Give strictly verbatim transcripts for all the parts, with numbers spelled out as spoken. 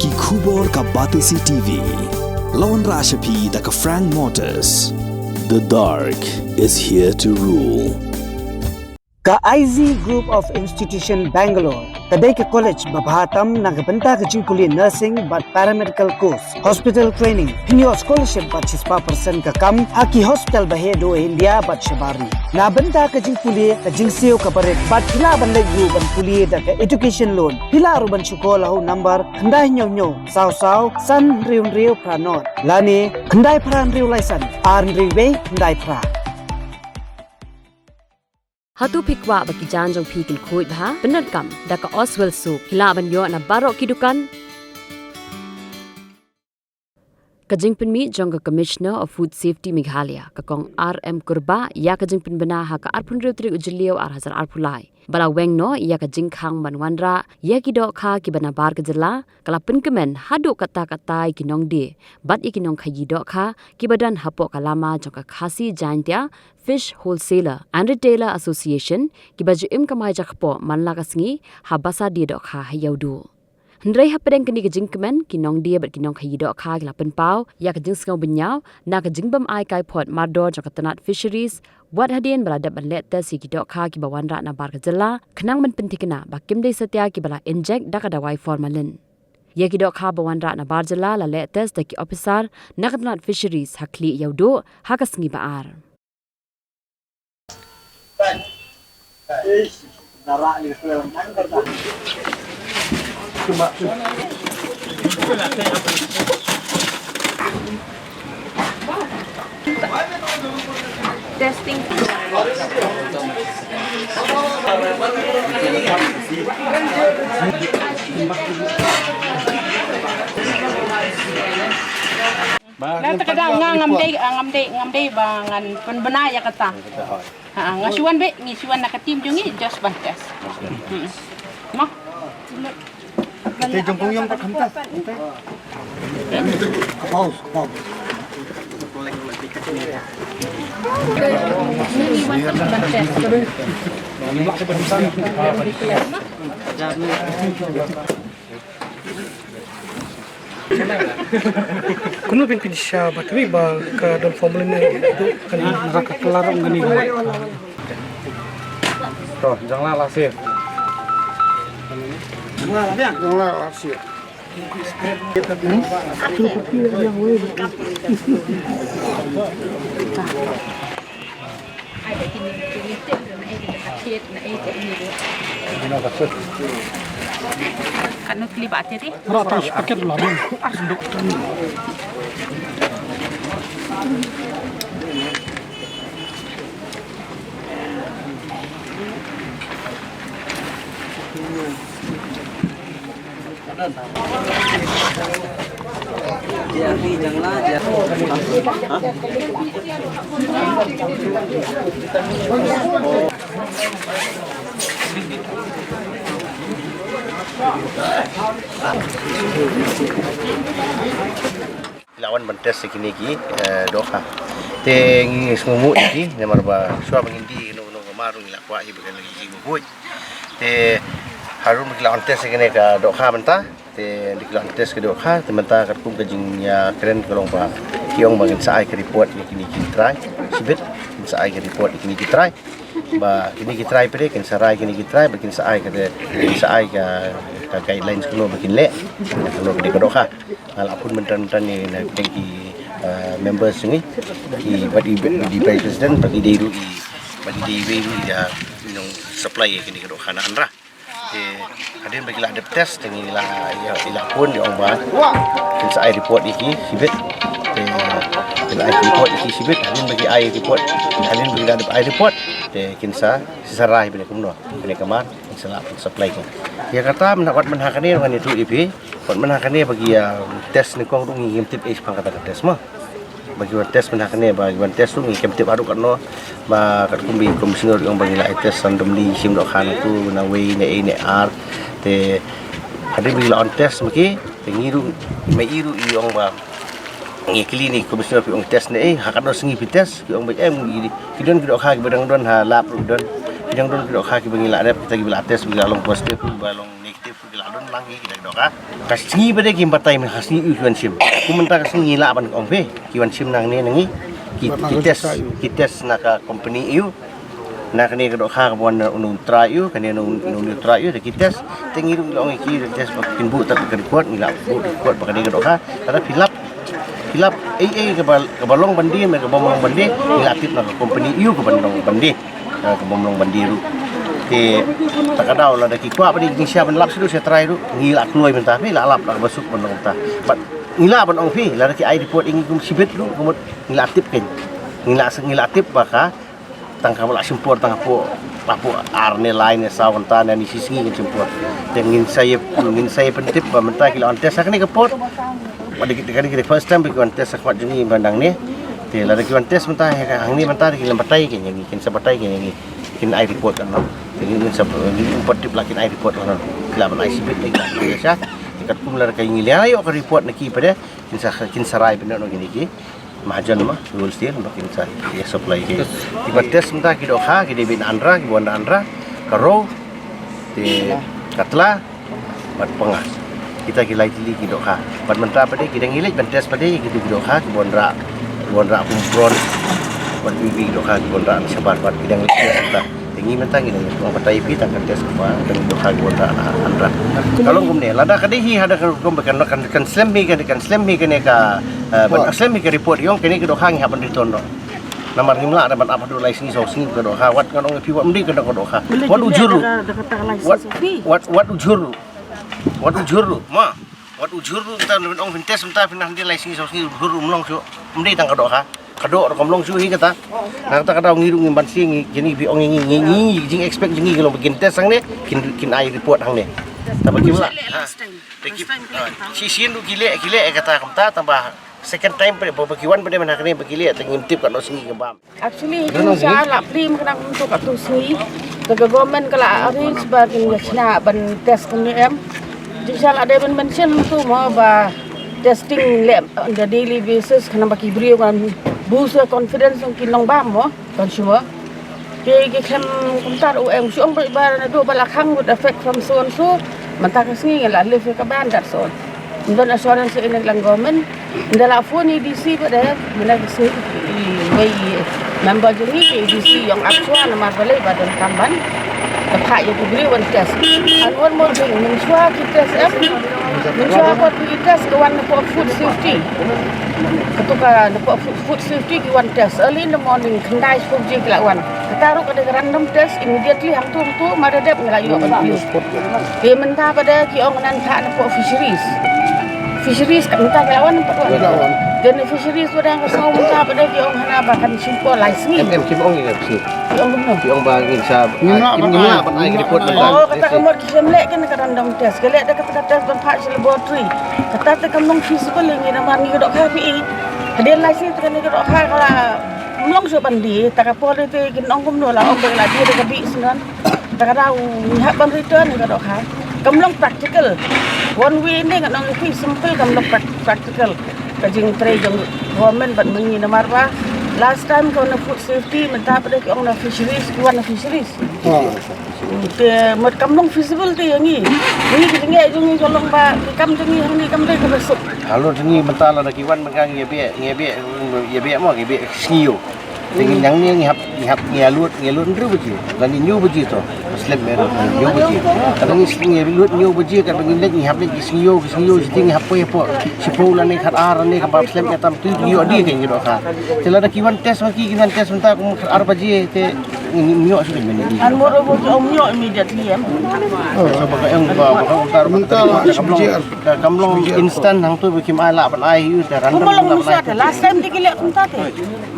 Ki khubor ka Batesi T V. La wanrah sha phi da ka Frank Motors. The dark is here to rule. Ka I Z Group of Institution Bangalore ka dei ka college ba bha tam na ka bynta ka jingpule nursing bad paramedical course, hospital training, pynïoh scholarship bad shispah percent ka kam ha ki hospital ba heh duh India bad shabar ri. Na bynta ka jingpule ka jingsiew kaba rit bad phi lah ban leit ruh ban pule da ka education loan. Phi lah ruh ban shu call ha u number khyndai hynñiew hynñiew saw saw san hynriew hynriew phra nod lane khyndai phra hynriew lai san ar hynriew wei khyndai phra. Hato phi kwah ba ki jaiñ jong phi kin khuid bha? Pyndonkam da ka Oswell Soap. Phi lah ban ïoh na baroh ki dukan. Ka jingpynmih jong ka Commissioner of Food Safety Meghalaya, ka Kong R M Kurbah, ïa ka jingpynbna ha ka arphew hynriew tarik u Jylliew ar hajar arphew lai, ba la weng noh ïa ka jingkhang ban wanrah ïa ki dohkha kiba nabar ka jylla, ka la pynkmen haduh katta katta ïa ki nongdie bad ïa ki nongkhaïi dohkha kiba don hapoh ka lama jong ka Khasi Jaintia Fish Wholesaler and Retailer Association, kiba ju im kamai jakpoh man la ka sngi ha basa die dohkha ha Ïewduh. Hynrei hapdeng kane ka jingkmen, ki nongdie bad ki nongkhaïi dohkha ki la pynpaw ïa ka jingsngew bynñiaw na ka jingbym ai kai phot mardor jong ka tnat Fisheries, wat hadien ba la dep ban leh test ïa ki dohkha kiba wanrah nabar ka jylla, khnang ban pynthikna ba kim dei satia kiba la inject da ka dawai formalin. Ïa ki dohkha ba wanrah nabar jylla la leh test da ki ophisar na ka tnat Fisheries ha Khlieh Ïewduh ha ka sngi ba ar. Testing. Ba, la te ka dang nga ngam dei, ah, ngam dei, ngam dei ba ngan pynbna ïa kata. Ha, nga shu wan beit, ngi shu wan na ka team jong ngi, just ban test. Hmm. Mo? Te jong kong yong pat khamta. Te. Kapaus, kapaus. Kumno phin pynshai ba twi ba ka don formalin ne, kan ra ka kelar ong kane. To, jong la la sir. Jong la la sir. Kan nut li ba tiri. Ratus paket lah. La wan ban test ïa kine ki, eh, dohkha. Te ngi sngewmuh ïa ki, namar ba shuwa ba ngin die kano kano ka mar ruh ngi la kwah hi ba kan leit hi ba buit. Te harum ki la wan test ïa kine ka dohkha mynta. Te ki la wan test ka dohkha, te mynta katkum ka jingïakren ka long ba ki ong ba kin sa ai ka report ïa kine ki trai. Shibit, kin sa ai ka report ïa kine ki trai. Ba kine ki trai pat de kin sa rai kine ki trai, ba kin sa ai ka, kin sa ai ka, ka guidelines kano ba kin leh. Kano ba dei ka dohkha. Nga la phone mynta mynta ne na pdeng ki, eh, members ngi, ki bad i, bad i vice president, bad i dei ruh i, bad i dei ruh i, ïa, i nong supply ïa kine ki dohkha na Andra. Te hadien ba ki la dep test te ngi la, ïa, i la phone ïa ong ba kin sa ai report ïa ki shibit. Te ki la ai report ïa ki shibit, hadien ba ki ai report, hadien ba ki la dep ai report te kin sa, sa rai ba ne kumno, ba ne kumar, kin sa la supply ki. Ïa kata mynta wat mynta kane ngan ïathuh ïa phi. Wat mynta kane ba ki, ah, test nyngkong ruh ngim tip ei shaphang kata ka test mo. Ba ki wan test mynta kane ba ki wan test ruh ngim tip haduh katno. Ba katkum ba i commissioner ong ba ngi la test randomly shim dohkha na tu na wei na ei na ar. Te hadien ba ki la wan test ma ki, te ngi ruh ma i ruh i ong ba ngi kylli ïa i commissioner phi ong test ne ei, ha katno sngi phi test, phi ong ba em, ki don ki dohkha kiba dang don ha lab ruh don. Ki dang don ki dohkha kiba ngi la rep kita kiba la test ba ki la long positive, ba long negative ki la don. Bang ki dak doka. Ka sngi ba dei kim batai mynta ka sngi u ki wan shim. Kum mynta ka sngi lah ban ong phi ki wan shim nangne nangi. Ki, ki test, ki test na ka company u. Na kane ka doka ka wan na unu trai u, kane na unu trai u da ki test. Te ngi ruh ngi ong ki test ba kin buh tat ka report, ngi lah buh report ba kane ka doka. Kada fill up, fill up ei ei ka ba, ka ba long ban die, ka ba long ban die, ngi lah tip na ka company u ka ba long ban die. Ka ba long ban die ruh. Te ta ka daw lada ki kwah ba dei ngi sha ban lap shuh sha trai ruh, ngi lah kloi mynta phi lah lap lah ba suk ban long mynta. But ngi lah ban ong phi lada ki ai report ing kum shibit ruh, kum ngi lah tip kein. Ngi lah, ngi lah tip ba ka tang ka ba lah shim por tang hapoh, hapoh ar ne lai ne saw kynta ne ni shisngi kan shim por. Te ngin sa ïa, ngin sa ïa pyntip ba mynta ki la wan test ha kane ka por. Ba dei, dei, dei first time ba ki wan test ha khmat jong ngi ba nangne. Te lada ki wan test mynta ha hangne mynta ki la batai kein ïa ngi, kin sa batai kein ïa ngi. Kin ai report kan no. Te ngin sa, ngin pyntip lah kin ai report kan no. Ki lah ban ai shibit lei ki la sha. Te katkum lada ka ngi la ïoh ka report na ki pat de, kin sa, kin sa rai pat no kine ki mahajon ma wholesale ba kin sa ïa supply ki. Ki ba test mynta ki dohkha, ki dei ban Andhra, ki ba wan na Andhra, ka Roo, te ka Tla bad Panga. Kita ki lai tylli ki dohkha. Bad mynta pat de ki dang ïaleit ban test pat de ki, ki dohkha ki ba wan rah, ki ba wan rah Umkron. Bad ki, ki dohkha ki ba wan rah na shabar bad ki dang ïaleit test mynta. Te ngi mynta ngi dang ïa batai phi tang ka test ba dang dohkha ki ba wan rah na Andhra. Ka long kumne, lada ka dei hi ha da ka rukom ba kan, kan, kan slem hi, kan, kan slem hi kane ka, eh, ban slem hi ka report ïong kane ka dohkha ngi hap ban return noh. Namar ngim lah da ban ap haduh lai sngi saw sngi ka dohkha. Wat ngan ong ïa phi wat ym dei ka dohkha. Wat u jhur ruh. Wat, wat, wat u jhur ruh. Wat u jhur ruh ma. Wat u jhur ruh mynta ban ong phin test mynta phin hap dei lai sngi saw sngi u jhur ruh ym long shuh. Ym dei tang ka dohkha. Ka doh ruh kam long shuh hi kata. Na kata ka daw ngi ruh ngim banse ngi, kine phi ong ngi, ngi, ngi, ngi jing expect jong ngi ki long ba kin test hangne, kin, kin ai report hangne. Tang ba kim lah. Ha. Te ki, ha. Shisien ruh ki leh, ki leh kata kumta tang ba second time ba, ba, ba ki wan ba dei mynta kane ba ki leh te ngim tip katno sngi ka bam. Actually, jong ngi sha la plie mynta kumto katto sngi. Te ka government ka la arrange ba kin ïa shna ban test kumne em. Jong sha la dei ban mention kumto mo ba testing leh on the daily basis khnang ba ki briew kan boost the confidence jong ki nongbam mo consumer. Ki, ki khlem kumta ruh em shu ong ba, ba naduh ba la khang would affect from so and so. Mynta ka sngi ngi la lift ïa ka ban, that's all. Ym don assurance ïa kane lang government. Ynda la phone ïa i D C pat de mynta ka sngi, iwei i member jong ngi ïa i D C ïong ap shuwa namar balei ba donkam ban da phah ïa ki briew ban test. And one more thing, mynshuwa ki test em, mynshuwa pat ki test ka wan napoh food safety. Kato ka napoh food, food safety ki wan test early in the morning, khyndai shiphew baje ki la wan. Kata ruh ka dei ka random test, immediately hangto hangto ma da dep ngi la ïoh ban plie. Te mynta pat de ki ong ngan phah napoh fisheries. Fisheries ka mynta ka la wan pat wan. Te na fisheries pat de nga sngew mynta pat de ki ong hana ba kan shim por lai sngi. Em, em, kim ong ïa ka sngi. Ki ong kumno? Ki ong ba ngin sa, ngim lah ban ai report mynta. Oh, kata ka mut ki khlem leh kane ka random test. Ki leh da kata ka test ban phah sha laboratory. Kata te kam long feasible ïa ngi namar ngi ka dohkha phi i. Hadien lai sngi te kane ka dohkha ka la ym long shuh ban die, ta ka por te kin ong kumno la ong ba la die da ka bih sngewbha. Ta ka daw ngi hap ban return ïa ka dohkha. Kam long practical. One way ne ngan ong ïa phi simple kam long prac-, practical. Ka jingtrei jong government bad ma ngi namar ba last time ka wan na food safety, mynta pat de ki ong na fisheries, ki wan na fisheries. Te mut kam long feasible te ïa ngi. Ngi ki jingeh jong ngi ka long ba ki kam jong ngi hangne kam dei kaba suk. Halor jong ngi mynta lada ki wan mynta ngi ïa beh, ngi ïa beh, ïa beh mo, ngi beh sngewbha. Te ngi nang ngi hap, ngi hap, ngi lut, ngi lut hynriew baje. Lane hynñiew baje to. Slem me hynñiew baje. Lada ngi, ngi lut hynñiew baje katba ngin leit ngi hap leit ki sngewbha, ki sngewbha shiteng ngi hap poi hapoh shiphew lane khatar lane kaba slem me tam tu ngi ïoh die kein ki dohkha. Te lada ki wan test ma ki, ki wan test mynta kum khatar baje te ngi ïoh shuh kein mynta. An mo ro bo ki ong ïoh immediately em. Sa ba ka ong ba, ba ka ong tar mynta la ka long, ka long instant hangto ba kim ai lah ban ai ïa u te random. Kumba long mynta te last time te ki leh kumta te.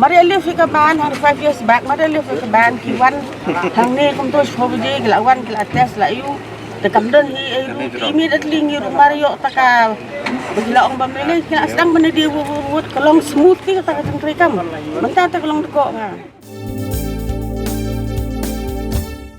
Mar ïa lift ïa ka ban, har five years back, mar ïa lift ïa ka ban, ki wan hangne kumto shiphew baje, ki la wan, ki la test, la ïoh. Te kam don hi, eh, immediately ngi ruh mar ïoh ta ka, ba ki la ong ba mele, ki la sdang ban die wut, wut, wut, ka long smooth te kata ka jingtrei kam. Mynta te ka long dkoh nga.